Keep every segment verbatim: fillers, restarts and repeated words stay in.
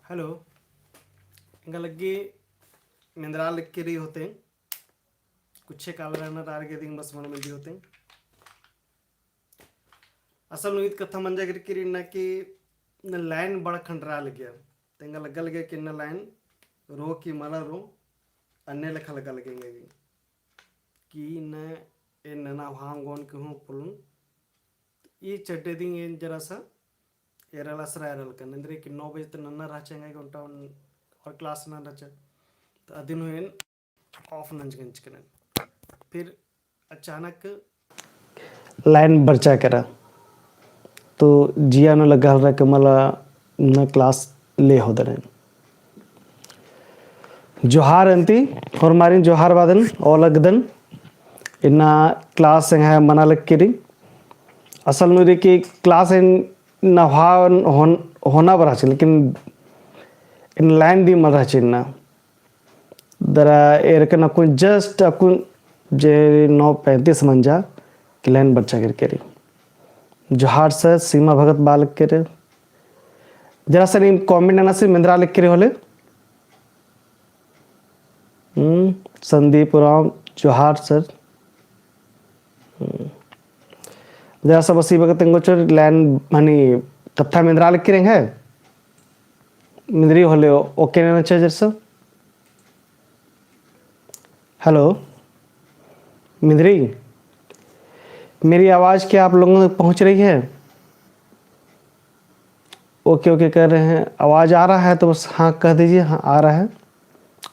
Hello, एंगा लग्गी मेंदरा लग्गी रई होते। कुछे काल रहना रार गे दिंग बस मन मंजी होते। असल नू ईद कत्था मंजा गिर किरी ना कि न line बड़ा खंडरा लग्गिया। तेंगा लग्गा लग्गिया कि न line रो कि मला रो, अन्ने लेखा लग्गा लग्गिया एंगा गे। कि न ए नना भांगोन के हूँ पुलुन। ई चड्डे दिंग एन जरा सा एरल असरा एरल कन। एन्देर कि नौ बजे तक नन्ना रहचा एंगा गे ओन्टा और class नन्ना रहचा। तो अदिन हूँ एन off नंजकन चिकन। फिर अचानक line बरचा केरा। तो जिया नू लग्गा हलरा कि मला न class ले होदन। जोहार अन्ती, होरमारिन जोहार बादन, ओलगदन। इन्ना class एंग्है मना लग्गी रई। असल नू रई कि class एन नम्है होन-, होना बरआ ची, लेकिन एन line दिम मल रहची इन्ना। दरा एरकन अक्कुन just अक्कुन जे नौ पैंतीस मंजा कि line बरचा केरकी रई। जोहार sir, सीमा भगत बआ लग्गी रई। जरा सा नीम comment नना से मेंदरा लग्गी रई होले। हम्म, संदीप उराँव, जोहार sir। हम्म। जरा सा बस ई बखत एंगो चोर line मनी कत्था मेंदरा लग्गी रई है। मेंदरी होले OK नना चाही जरा सा। Hello, मेंदरी, मेरी आवाज़ क्या आप लोगों तक पहुँच रही है? OK, OK कर रहे हैं। आवाज़ आ रहा है तो बस हाँ कह दीजिए, हाँ आ रहा है।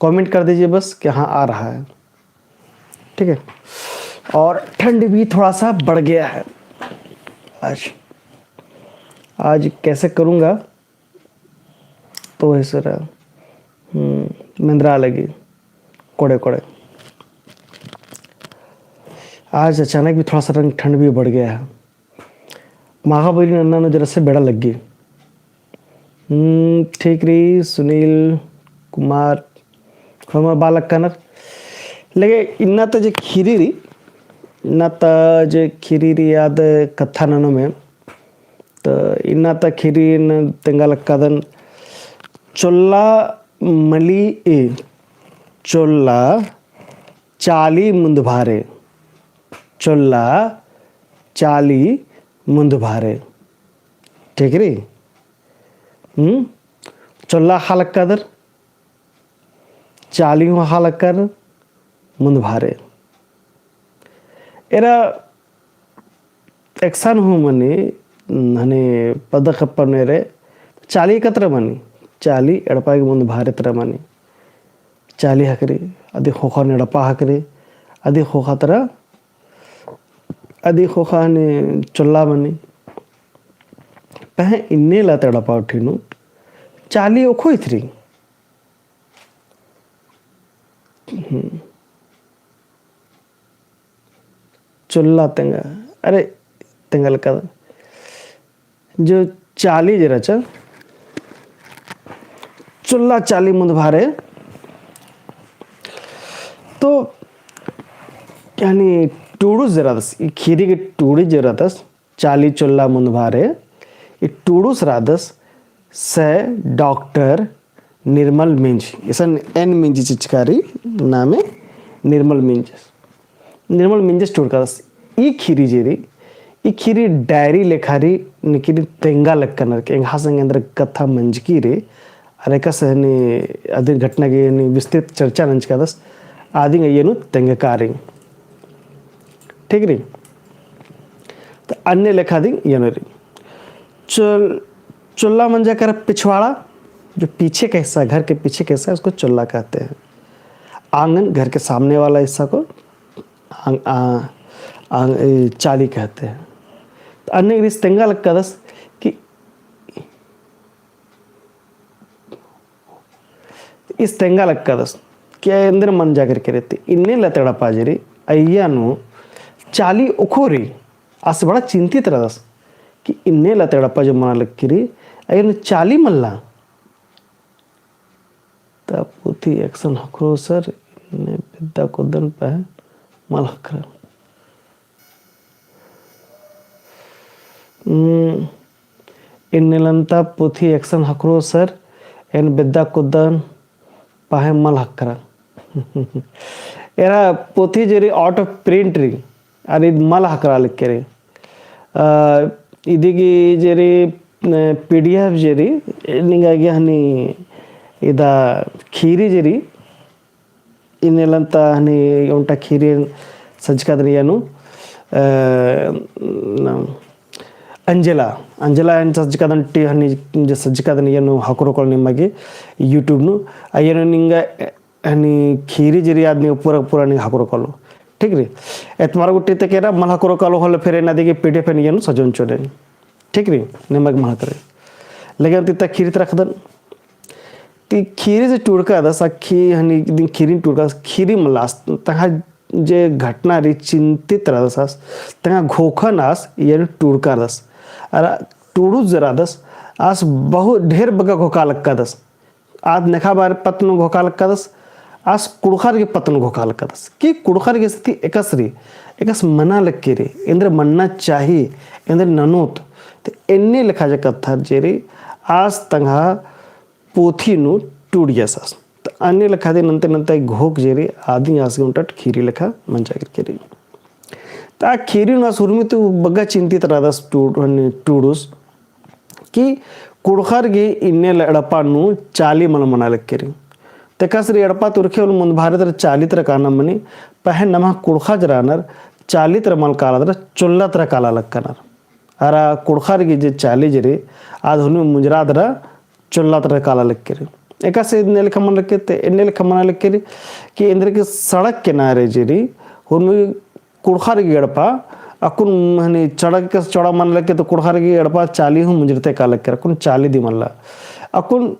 Comment कर दीजिए बस कि हाँ आ रहा है। ठीक है, और ठंड भी थोड़ा सा बढ़ गया है आज। आज कैसे करूँगा तो वही सर, हम्म, मेंदरा लगी कोड़े कोड़े। आज अचानक भी थोड़ा सा रंग ठंड भी बढ़ गया है। माखा बोली नन्ना नू जरा से बेड़ा लग्गी। हम्म, ठीक रई, सुनील कुमार, हमार बालक कनर। लेकिन इन्ना त जे खीरी रई, इन्ना त जे खीरी रई आद कत्था ननोम, त इन्ना त खीरी न तेंगा लक्कादन चोल्ला मली ए, चोल्ला चाली मुन्दभारे, चोल्ला चाली मुन्दभारे। ठीक रई? हम्म? चोल्ला ख़ा लक्कादर, चाली हूँ ख़ा लक्कर मुन्दभारे। एरा एकसन हूँ मनी, हने पद्दा खप्पर नू एरे, चाली एकत्र मनी, चाली एड़पा गे मुन्दभारे तरा मनी। चाली ख़क्खरी, अदी ख़ोख़ा नू एड़पा ख़क्खरी, अदी ख़ोख़ा तरा, अदी ख़ोख़ा हने चोल्ला मनी। पहें इन्ने ला त एड़पा उठी नू, चाली ओखो इथरी। हम्म। चोल्ला तेंगा, अरे, तेंगा लक्का जो चाली जे रहचा, चोल्ला चाली मुन्दभारे, तो, यानी, टूड़ुस जे रहतस, ई खीरी के टूड़ुस जे रहतस, चाली चोल्ला मुन्दभारे, ई टूड़ुस रअदस, से डॉक्टर निर्मल मिंज, इसन एन मिंज चिचकारी नामे निर्मल मिंज। निर्मल मिंजस टूड़कादस। ई खीरी जे रई, ई खीरी डायरी लेखा रई, निकिरी तेंगा लक्कनर के, एंग्है संगे एन्देर कत्था मंजकी रई, अरा एकासे हने अदिन घटना गे हने विस्तृत चर्चा नंजकादस, आदिन अइय्या नू तेंगका रई। ठीक रई? त अन्ने लेखा दिम एन्ने रई। चोल-, चोल्ला मंजा कर पिछवाड़ा, जो पीछे का हिस्सा, घर के पीछे का हिस्सा है, उसको चोल्ला कहते हैं। आंगन, घर के सामने वाला हिस्सा को आंग-, आ-, आंग-, ए, चाली कहते हैं। त अन्ने ईस तेंगा लक्कादस कि ईस तेंगा लक्कादस कि एन्देर मंजा केरकी रई, इन्ने ला त एड़पा जे रई, अइय्या नू चाली ओखो रई, आस बड़ा चिंतित रअदस कि इन्ने ला त एड़पा जे मना लक्की रई, अइय्या नू चाली मल्ला। त पुथी एकसन ख़क्खरो सर, इन्ने बेद्दा कोद्दन पहें मल ख़क्खरा। हम्म, इन्नेलन्ता पुथी एकसन ख़क्खरो सर, एन बेद्दा कुद्दन, पहें मल हकरा। एरा पोथी जे रई out of print रई, अरा ईद मल हकरा लक्के रई। अ, इदी गही जे रई, अ, PDF जे रई, निंगा गे हनी इदा खीरी जे रई, इन्नेलन ता हनी ओन्टा खीरी सज्जकादन इय्या नू, अ, न, अंजला, अंजला एन सज्जकादन टी हनी जे सज्जकादन इय्या नू हकरो कालो निमा गे YouTube नू, अइय्या नू निंगा हनी खीरी जे रई आद निंगा पूरा पूरा निंगा हकरो कालो। ठीक रई? एतबार गुट्ठी ता केरा मल हकरो कालो होले फिर एन अदी गही PDF एन इय्या नू सजोन चोदन। ठीक रई? निमा गे मल हकरे। लेकिन ती ता खीरी ता रखदन। ती खीरी जे टूड़कादस, आ खी-, हनी दिन खीरी टूड़कादस, खीरी मल्ला आस, तंग्है जे घटना रई चिंतित रअदस आस, तंग्है घोखन आस, इय्या नू टूड़कादस। अरा टूड़ुस जे रअदस, आस बहुत ढेर बग्गे घोखा लक्कादस। आद नेखा बारे पत्त नू घोखा लक्कादस, आस कुँड़ुख़र गे पत्त नू घोखा लक्कादस। कि कुँड़ुख़र गे स्थिति एकासे रई, एकासे मना लक्की रई, एन्देर मन्ना चाही, एन्देर ननोत। तो एन्ने लेखा जे कत्था जे रई, आस तंग्है पोथी नू टूड़ियस आस। तो अन्ने लेखा दे नन्ते नन्ते घोख जे रई, आदिन आस गे ओन्टा खीरी लेखा मंजा गे रई। तो आ खीरी नू आस उर्मी तो बग्गे चिंतित रअदस टूड़-, हनी टूड़ुस। कि कुँड़ुख़र गे इन्नेल एड़पा नू चाली मल मना लक्की रई। ते एकासे रई एड़पा तुरखे उल मुन्द भारे तरा चाली तरा काना मनी, पहें नम्है कुँड़ुख़र जे रअनर चाली तरा मल काला तरा चोल्ला तरा काला लक्कनर। अरा कुँड़ुख़र गे जे चाली जे रई, आद हुर्मी मुंजरा तरा चोल्ला तरा काला लक्की रई। एकासे एन्ने लेखा मना लक्की रई, ते एन्ने लेखा मना लक्की रई कि एन्देर गे सड़क किनारे जे रई, हुर्मी कुँड़ुख़र गे एड़पा, अक्कुन हनी सड़क के चौड़ा मना लक्की तो कुँड़ुख़र गे एड़पा चाली हूँ मुंजरते काला लक्की रई, अक्कुन चाली दी मल्ला। अक्कुन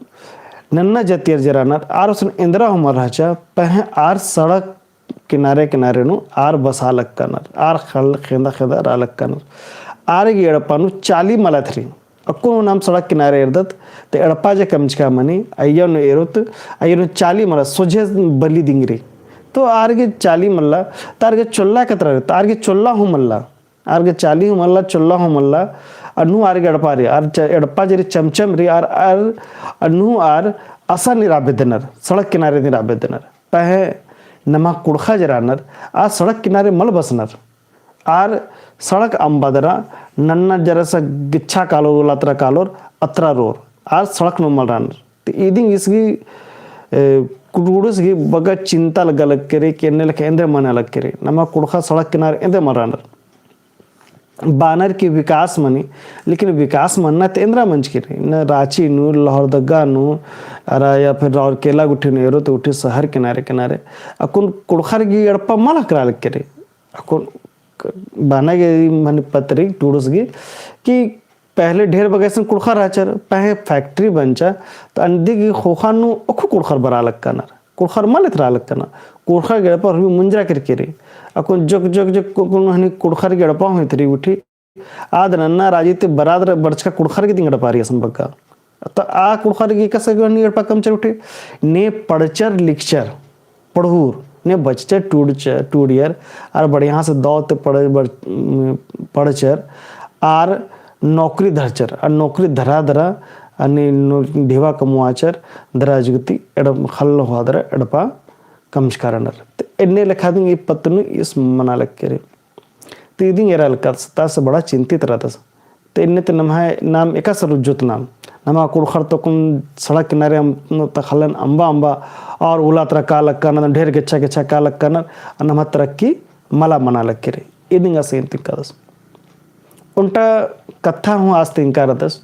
नन्ना जतियर जे रअनर, आर उसन एन्दरा हूँ मल रहचा, पहें आर सड़क किनारे किनारे नू आर बसा लक्कनर, आर खल खेंदा खेंदा रआ लक्कनर। आर गे एड़पा नू चाली मलत रई। अक्कुन हूँ नाम सड़क किनारे एरदत, ते एड़पा जे कमचका मनी, अइय्या नू एरोत, अइय्या नू चाली मल्ला, सोझे बली दिंगरी। तो आर गे चाली मल्ला, तो आर गे चोल्ला कतरा रई, तो आर गे चोल्ला हूँ मल्ला, आर गे चाली हूँ मल्ला, चोल्ला हूँ मल्ला, अन्नु आर गे एड़पा रई, आर च-, एड़पा जे रई चमचम रई, आर, आर, अन्नु आर असन नी रआ बेद्दनर, सड़क किनारे नी रआ बेद्दनर। पहें नम्है कुँड़ुख़र जे रअनर, आर सड़क किनारे मल बसनर। आर सड़क अम्बा दरा नन्ना जरा सा गिच्छा कालोर, उल्ला तरा कालोर, अतरा रओर। आर सड़क नू मल रअनर। ते इदिन ईस गे, ए, टूड़ुस गे बग्गे चिंता लग्गा लक्की रई कि एन्ने लेखा एन्देर मना लक्की रई। नम्है कुँड़ुख़र सड़क किनारे एन्देर मल रअनर। बअनर कि विकास मनी, लेकिन विकास मन्ना ते एन्दरा मंजकी रई। न राँची नू, लोहरदगा नू, अरा या फिर राउरकेला गुट्ठी नू एरोत गुट्ठी शहर किनारे किनारे। अक्कुन कुँड़ुख़र गे एड़पा मल हकरा लक्की रई। अक्कुन क-, बअना गे मनी पत्त रई टूड़ुस गे कि पहले ढेर बग्गे असन कुँड़ुख़र रहचर, पहें factory बंचा, तो अन्ती गही ख़ोख़ा नू अक्कु कुँड़ुख़र बरआ लक्कनर, कुँड़ुख़र मल एथरआ लक्कनर, कुँड़ुख़र गे एड़पा हुर्मी मुंजरा केरकी रई। अक्कुन जोक, जोक, जोक, अक्कुन हनी कुँड़ुख़र गे एड़पा हूँ एथरी गुट्ठी, आद नन्ना राजी ती बरआ दरा बरचका कुँड़ुख़र गे दिम एड़पा रई असन बग्गे। तो आ कुँड़ुख़र गे एकासे गे हनी एड़पा कमचर गुट्ठी, ने पढ़चर लिखचर, पढ़उर, ने बचचर टूड़च-, टूड़ियर, आर बढ़िया से दौ ते पढ़-, बढ़-, पढ़चर, आर नौकरी धरचर, आर नौकरी धरआ दरा, आर ने नो-, ढिबा कमवाचर, दरा जुगती एड़प-, ख़ल्ल होआ दरा एड़पा कमचका रअनर। ते एन्ने लेखा दिम ई पत्त नू ईस मना लक्की रई। ते इदिन एरा लक्कादस, तास बड़ा चिंतित रअदस। ते एन्ने ते नम्है नाम एकासे रुज्जोत नाम। नम्है कुँड़ुख़र तो अक्कुन सड़क किनारे अम-, ता ख़ल्लन अम्बा अम्बा और उल्ला तरा काला लक्कनर, ढेर गेच्छा गेच्छा काला लक्कनर, नम्है तरक्की मला मना लक्की रई। इदिन आस एन तिंकादस। ओन्टा कत्था हूँ आस तिंका रअदस।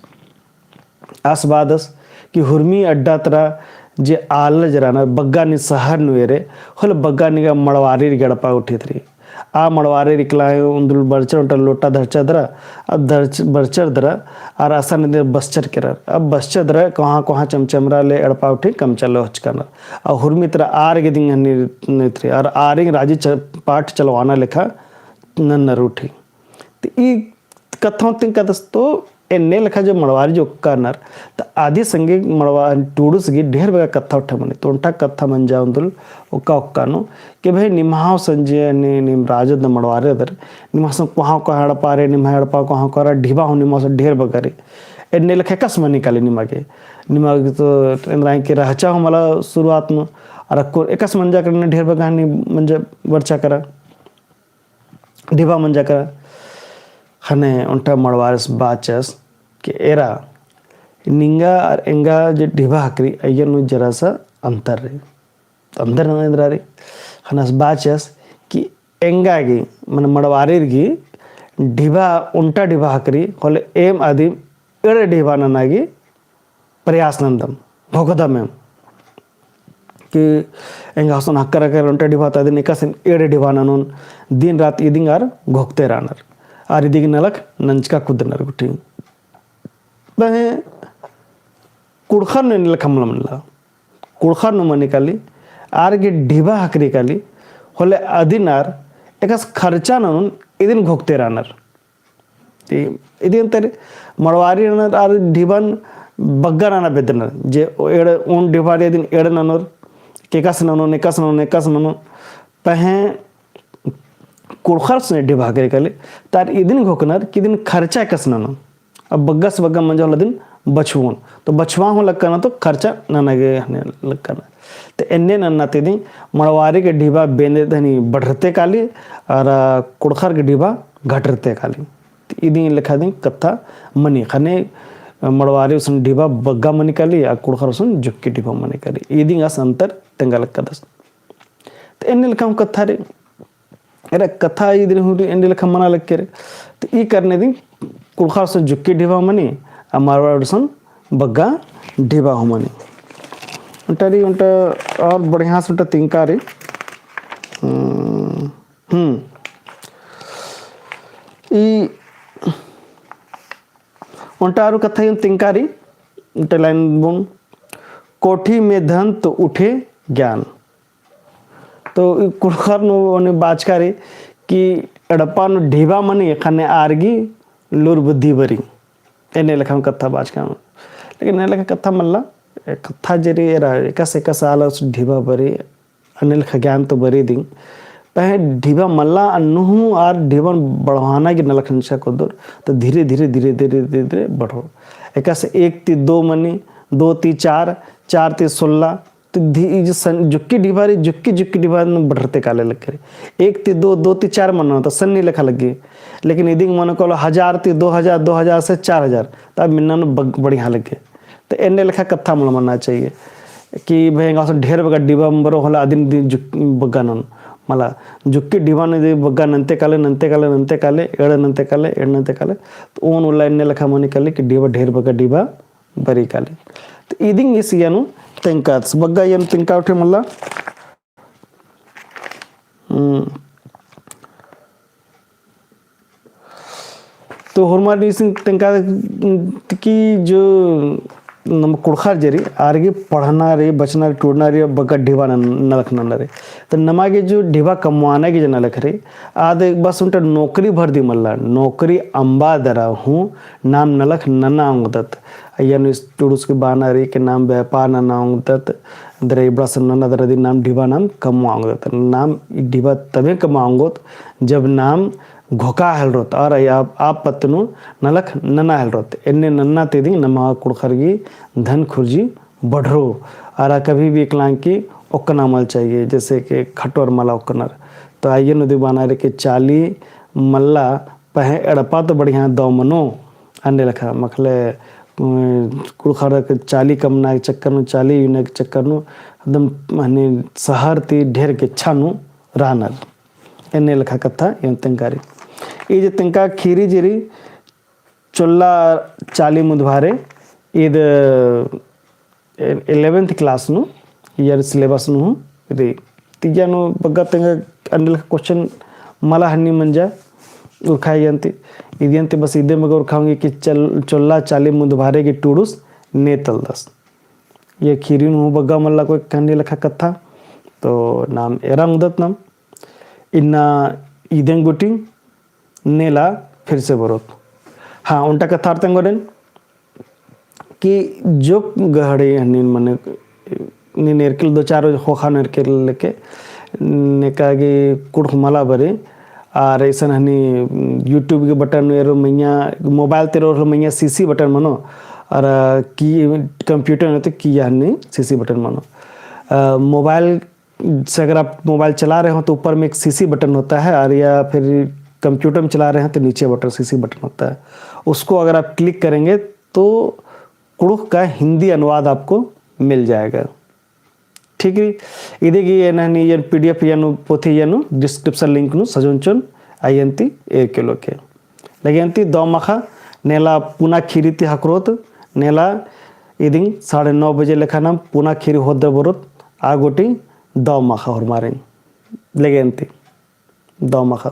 आस बअदस कि हुर्मी अड्डा तरा जे आलर जे रअनर बग्गे नी शहर नू एरे, होले बग्गे नी गा मड़वारीर गे एड़पा उठित रई। आ मड़वारीर इकला उन्दुल बरचर ओन्टा लोटा धरचर दरा, अब धरच-, बरचर दरा, आर असन एन्देर बसचर केरर। अब बसचर दरा कोहाँ कोहाँ चमचमरा ले एड़पा उठी कमचर ले होचकानर। आ हुर्मी तरा आर गे दिम हनी नू एथरी, आर आरिन राजी च-, पाट चलवाना लेखा नन्नर उठी। ते ई कत्था हूँ तिंकादस तो एन्ने लेखा जो मड़वारी जो ओक्कानर, त आदि संगे मड़वा-, टूड़ुस गे ढेर बग्गे कत्था उठा मनी, तो ओन्टा कत्था मंजा उन्दुल ओक्का ओक्का नू, कि भाई निम्है संजे ने निम राजद मड़वारी रअदर, निम्है सन कोहाँ कोहाँ एड़पा रई, निम्है एड़पा कोहाँ कोहाँ रई, ढिबा हूँ निम्है सन ढेर बग्गे रई। एन्ने लेखा एकासे मनी काली निमा गे। निमा गे तो एन्दरा के रहचा हूँ मला शुरुआत नू, अरा अक्कुन एकासे मंजा केरा, ढेर बग्गे हनी मंजा बरचा केरा, ढिबा मंजा केरा। ख़ने ओन्टा मड़वारिस बाचस कि एरा निंगा अरा एंगा जे ढिबा ख़क्खरी अइय्या नू जरा सा अंतर रई। अंदर नंदर आरी। ख़ने आस बाचस कि एंगा गे, मने मड़वारिर गे, ढिबा, ओन्टा ढिबा ख़क्खरी, होले एम अदिम एड़े ढिबा नना गे प्रयास नन्दम, घोखदम एम। कि एंगा हुसन ख़क्खरा केरा ओन्टा ढिबा ता अदिन एकासे एड़े ढिबा ननोन, दिन रात इदिंग आर घोखते रअनर। आर इदिंग नलख नंजका कुद्दनर गुट्ठी। पहें कुँड़ुख़र नू एन्ने लेखा मल मल्ला। कुँड़ुख़र नू मनी काली, आर गे ढिबा ख़क्खरी काली, होले अदिन आर एकासे खर्चा ननोन इदिन घोखते रअनर। ती इदिन तेरे मड़वारी ननर आर ढिबन बग्गा नना बेद्दनर। जे एड़े ओन ढिबा रई अदिन एड़े ननोर, एकासे ननोन, एकासे ननोन, एकासे ननोन। पहें कुँड़ुख़र से ढिबा ख़क्खरी काली, ता आर इदिन घोखनर कि इदिन खर्चा एकासे ननोन। अब बग्गा से बग्गा मंजा होले अदिन बछुओन। तो बछुआ हूँ लक्कना तो खर्चा नना गे हने लक्कना। तो एन्ने नन्ना ती इदिन मड़वारी के ढिबा बेंदे धनी बढ़रते काली, अरा कुँड़ुख़र के ढिबा घटरते काली। तो इदिन लेखा इदिन कत्था मनी। ख़ने मड़वारी उसन ढिबा बग्गा मनी काली, आ कुँड़ुख़र उसन जुक्की ढिबा मनी काली। इदिन आस अंतर तेंगा लक्कदस। तो एन्ने लेखा हूँ कत्था रई। एरा कत्था इदिन हूँ एन्ने लेखा मना लक्करी। तो ई करने इदिन कुँड़ुख़र उसन जुक्की ढिबा मनी, आ मड़वारी उसन बग्गा ढिबा हूँ मनी। ओन्टा रई, ओन्टा और बढ़िया से ओन्टा तिंका रई। हम्म, हम्म। ई ओन्टा आरु कत्था एन तिंका रई, ओन्टा लाइन बुन, कोठी में धन तो उठे ज्ञान। तो ई कुँड़ुख़र नू ओने बाचका रई कि एड़पा नू ढिबा मनी ख़ने आर गे लूर बुद्धि बरई। एन्ने लेखा कत्था बाचका। लेकिन एन्ने लेखा कत्था मल्ला, ए कत्था जे रई एरा, एकासे एकासे आलर ढिबा बरई, अन्ने लेखा ज्ञान तो बरई दिम। पहें ढिबा मल्ला अन्नु हूँ आर ढिबन बढ़वाना गे नलख नंजका कुद्दोर, तो धीरे धीरे, धीरे धीरे, धीरे धीरे बढ़ोर। एकासे एक ती दो मनी, दो ती चार, चार ती सोलह, तो धी-, ई जो सन-, जुक्की ढिबा रई, जुक्की, जुक्की ढिबा नू बढ़रते काले लक्करी। एक ती दो, दो ती चार मनो, तो सन्नी लेखा लग्गी। लेकिन इदिंग मनो कालो हजार ती दो हजार, दो हजार से चार हजार, तब मिन्ना नू बग-, बढ़िया लग्गी। तो एन्ने लेखा कत्था मल मन्ना चाहिए कि भाई एंगा उसन ढेर बग्गा ढिबा बरओ होले अदिन इदिन जुक-, बग्गा ननोन। मला जुक्की ढिबा नू इदिन बग्गा नन्ते काले, नन्ते काले, नन्ते काले, एड़ नन्ते काले, एड़ नन्ते काले। तो ओन उल्ला एन्ने लेखा मनी काली कि ढिबा ढेर बग्गा ढिबा बरई काली। तो इदिंग इस इय्या नू तेंकादस, बग्गा इय्या नू तेंका उठे मल्ला। हम्म। तो होरमर इसिन तेंका कि जो नम कुँड़ुख़र जे रई, आर गे पढ़ना रई, बचना रई, टूड़ना रई, बग्गा ढिबा नन-, नलख नन्ना रई। तो नमा गे जो ढिबा कमवाना गे जो नलख रई, आद बस ओन्टा नौकरी भर दिम मल्ला, नौकरी अम्बा दरा हूँ नाम नलख नन्ना ओंगदत। अइय्या नू इस टूड़ुस के बाना रई कि नाम व्यापार नन्ना ओंगदत, दरा इबड़ा से नन्ना दरा इदिन नाम ढिबा नाम कमवा ओंगदत। नाम ई ढिबा तबे कमवा ओंगोत जब नाम घोखा हेलरोत और आ, आ पत्त नू नलख नन्ना हेलरोत। एन्ने नन्ना ती इदिंग नमा कुँड़ुख़र गे धन खुर्जी बढ़रो। अरा कभी भी एकलांग की ओक्कना मल चाहिए, जैसे कि खटोर मला ओक्कनर। तो अइय्या नू इदी बाना रई कि चाली मल्ला पहें एड़पा तो बढ़िया दव मनो, अन्ने लेखा, मखले, उम, कुँड़ुख़र के चाली कमना के चक्कर नू, चाली यूना के चक्कर नू, एकदम, माने, शहर ती ढेर गेच्छा नू रअनर। एन्ने लेखा कत्था एन तेंका रई। ई जे तेंका ख़ीरी जे रई, चोल्ला चाली मुन्दभारे, ईद ए-, eleventh class नू, ईयर syllabus नू हूँ रई। ती इय्या नू बग्गा तेंगा अन्ने लेखा question मला हन्नी मंजा उरखा इय्या ती। इदियन ती बस इदे मगर उरखा ओंगी कि चल-, चोल्ला चाली मुन्दभारे गे टूड़ुस ने तलदस। इय्या ख़ीरी नू हूँ बग्गा मल्ला कोई अन्ने लेखा कत्था। तो नाम एरा ओंगदत नाम। इन्ना इदेंग गुट्ठी नेला फिर से बरोत। हाँ, ओन्टा कत्था आर तेंगोन कि जो गहड़े हन्नी मने नीन एरके ले दो चार रोज ख़ोख़ा नू एरके लेके नेका गे कुँड़ुख़ मला बरई आर इसन हनी YouTube के बटन एरो मइय्याँ, mobile तेरो एरो मइय्याँ CC बटन मनो, आर की computer नू तो किइय्या हनी CC बटन मनो। अ, mobile से अगर आप mobile चला रहे हो तो ऊपर में एक CC बटन होता है, और या फिर computer में चला रहे हो तो नीचे बटन, CC बटन होता है। उसको अगर आप click करेंगे तो कुँड़ुख़ का हिंदी अनुवाद आपको मिल जाएगा। ठीक रई, इदी गही एन हनी एन PDF एन पोथी एन description link नू सजोन चिओन, अइय्यन ती एरके लोके। लगे अन्ती दव माख़ा, नेला पुना खीरी ती ख़क्खरोत, नेला इदिन साढ़े नौ बजे लेखा नाम पुना खीरी होद्दर बरोत, आ गूटी दव माख़ा होरमारिन। लगे अन्ती दव माख़ा।